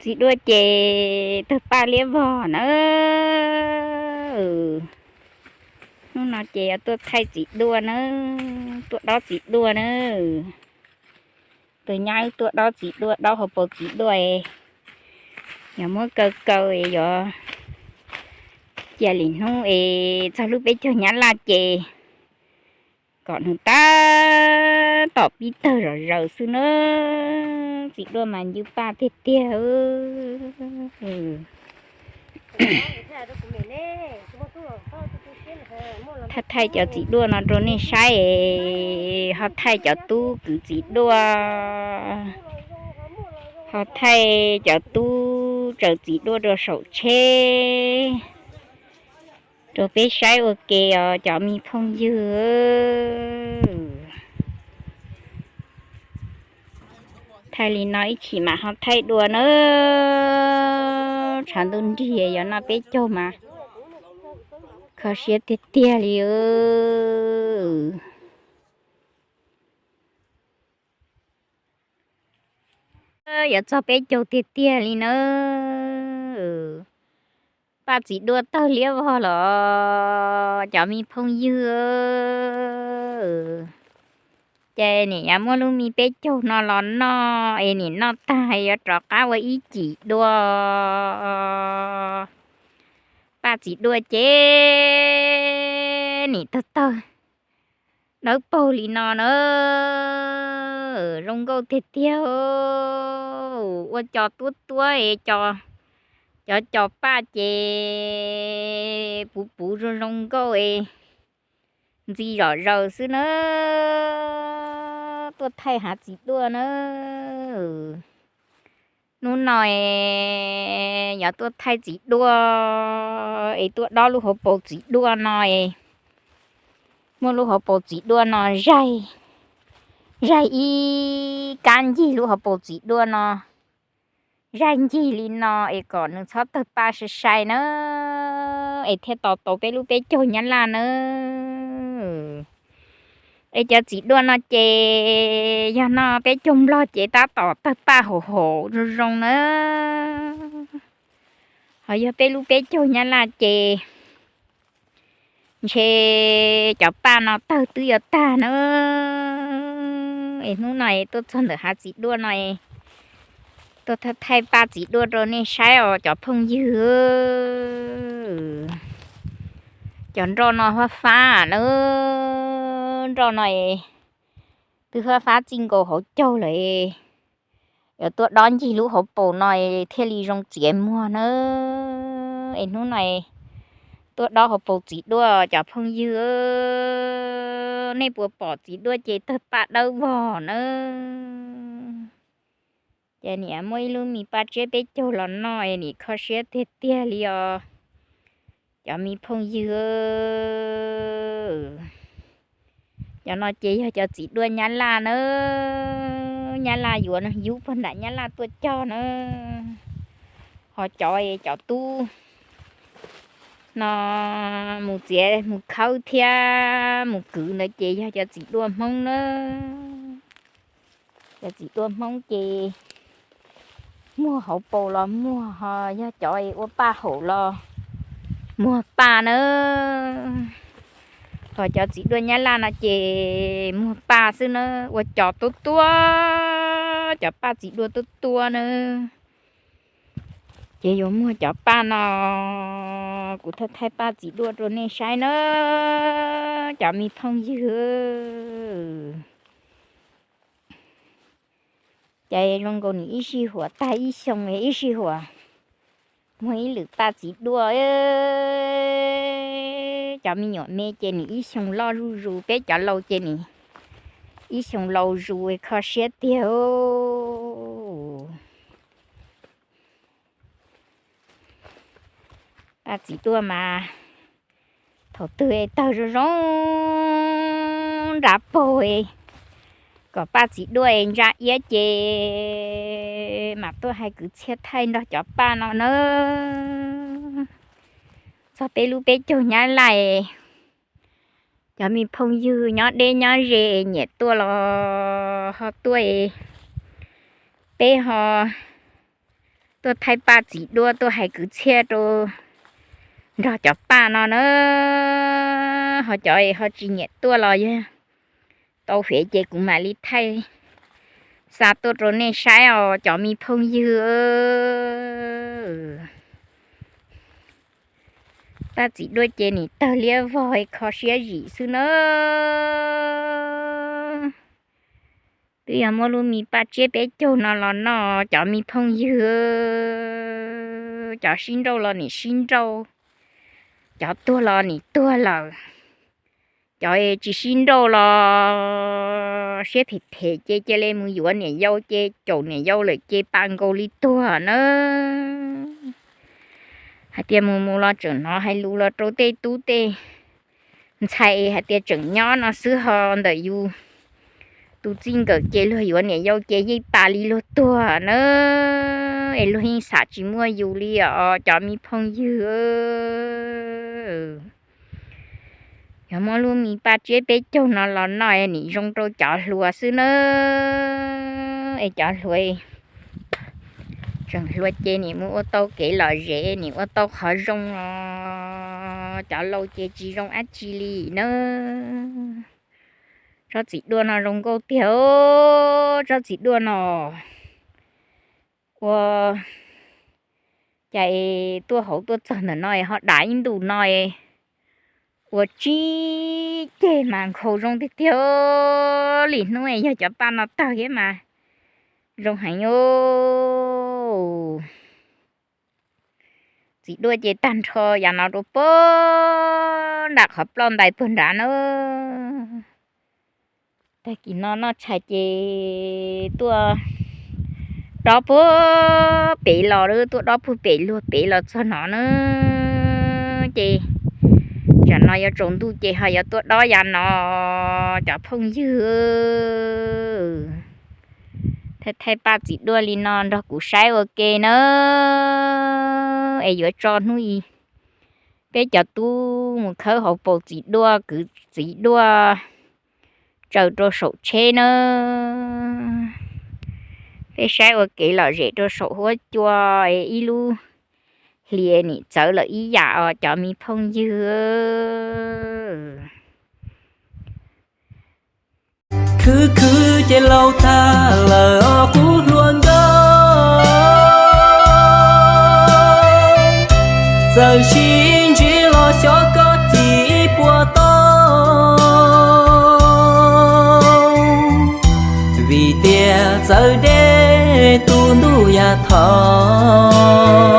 Txiv duaj ces tawg paj liab vog na. Hnub no ces yuav tuaj thaij txiv duaj na, tuaj dob txiv duaj na. Tus nyab wb tuaj dob txiv duaj, dob hauv paus txiv duaj es yuav muab kaw kaw es yuav cia li hnub es txog lub peb caug nyab laj ces kom nws tab tom pib tawg zom zaws xwb na. Txiv duaj mas ncw paj tiag tiag. Thaij thaij cov txiv duaj no rau nej saib es ho thaij cov tub kwv txiv duaj, ho thaij cov tub tsaws txiv duaj rau saum tsheb rau peb saib ua ke os cov me phooj ywg. Thaij li no ib chim mam ho thaij dua na. Tshav ntuj nrig yuav noj peb caug mas kho siab tiag tiag li. Yuav txog peb caug tiag tiag li na. Paj txiv duaj tawg liab vog los cov me phooj ywg. Ces nim yuav muab lub me peb caug no los noj es nim noj tag yuav rov qab ua ib cim dua. Paj txiv duaj ces nim tawg tawg dawb paug li no na. Zoo nkauj tiag tiag. Ua cov tuab tuab es cov cov paj ces puv puv zoo zoo nkauj es ntxi zom zaws xwb na. Tuaj thaij hav txiv duaj na. Hnub no es yuav tuaj thaij txiv duaj es tuaj dob lub hauv paus txiv duaj no es muab lub hauv paus txiv duaj no zaig, zaig ib kab ncig lub hauv paus txiv duaj no, zaig ncig li no es kom nws txhob tawg paj sai sai na, es thiaj tos tau peb lub peb caug nyab laj na. Es cov txiv duaj no ces yog noj peb caug nplog ces tab tom tawg paj haum haum zoo zoo na. Ho yog peb lub peb caug nyab laj ces ntshe cov paj no tawg twb yuav tag na. Es hnub no es tuaj txog ntawm hav txiv duaj no es tuaj thaij paj txiv duaj rau nej saib os cov phooj ywg. Cov nroj no fab fab na, nroj no es twb fab fab txij nkaus hauv caug lawm. Yuav tuaj dob ncig lub hauv paus no thiaj li zoo txiav muag na. Es hnub no tuaj dob hauv paus txiv duaj cov phooj ywg, nej puas pom txiv duaj ces tawg paj dawb vog na. Ces nim muab ib lub me paj tsiab peb caug los noj es nim kho siab tiag tiag li os cov me phooj ywg. Cov no ces yog cov txiv duaj nyab laj na, nyab laj yuav yub puag nram nyab laj tuaj cog na. Ho cov, cov tub no mus txiav mus khawb thiab mus kwv ntawd ces yog cov txiv duaj hmoob na. Cov txiv duaj hmoob ces muag hauv paus los muag, ho yog cov ua paj haum los muag paj na. Ho cov txiv duaj nyab laj no ces muag paj xwb na, ua cov tuab tuab, cov paj txiv duaj tuab tuab na. Ces yuav muag cov paj no, kuv thaij thaij paj txiv duaj rau nej saib na, cov me phooj ywg. Ces zoo nkaus nim ib sij huam tag ib xyoo ib sij huam muag ib lwm paj txiv duaj. Cov me nyuam me ces nim ib xyoo loj zuj zus, peb cov laus ces nim ib xyoo laus zus kho siab tiag. Paj txiv duaj mas thaum twg tawg zoo zoo nrad paug, kom paj txiv duaj ntsa iab ces mam tuaj hais kwv txhiaj thaij nrog cov paj no na. Txog peb lub peb caug nyab laj, cov me phooj ywg nyob deb nyob ze nyiam tuaj los ho tuaj, peb ho tuaj thaij Paj Txiv Duaj tuaj hais kwv txhiaj rau nrog cov Paj no na. Ho cov ho tsis nyiam tuaj los yog tau fev ces kuv mam li thaij xa tuaj rau nej saib os cov me phooj ywg. Paj Txiv Duaj ces nim tawg liab vog kho siab zim xwb na. Twb yog muab lub me paj tsiab peb caug no los noj cov me phooj ywg. Cov sib nrauj los nim sib nrauj, cov tuag los nim tuag lawm. Cov tsis sib nrauj los siab phem phem ces cia li mus yuav niam yau ces caum niam yau lawm ces pa nkaus li tuag na. Hais tias mus mus los tseem hnov hais lus los rau tej tub tej ntxhais hais tias tseem nyob no xwb ho ntawm yus tus txij nkawm ces luag yuav niam yau ces yeej pa li luag tuag na. Es luag yeej xam tsis muaj yus li os cov me phooj ywg. Yog muab lub me paj tsiab peb caug no los noj nim zoo rau cov hluas xwb na. Es cov hluas tseem hluas ces nim mus ua tau kev lom zem nim ua tau qhov zoo os. Cov laus ces tsis zoo dab tsi li na. Tsob txiv duaj no zoo nkauj tiag, tsob txiv duaj no ua cas tuaj hauv tuaj txog ntawm no ho dam ib ntus no ua tsib ceg mas nkhaus zoo tiag tiag. Lwm hnub yog cov paj no tawg thiab mas zoo heev os. Txiv duaj ces tag nrho yav no rau puag nram qhov ploj ntais puag nrad na. Tag kis no noj tshais ces tuaj dob puag pem los, tuaj dob puag pem luag pem los txog no na. Ces tsam no yuav tsaus ntuj ces ho yuav tuaj dob yav no cov phooj ywg. Thaij thaij paj txiv duaj li no nrog kuv saib ua ke na. Es yuav tso hnub i peb cov tub mus khawb hauv paus txiv duaj kwv txiv duaj tsaws rau saum tsheb na. Peb saib ua kev lom zem rau saum huab cua es ib lub hlis nim txawv lawm ib yam os cov me phooj ywg. Khwv khwv ces laus tag lawm os kuv hluas nkauj, txawm sib ntsib los xyov koj cim puas tau, vim tias txawv deb tus ntuj yam thaum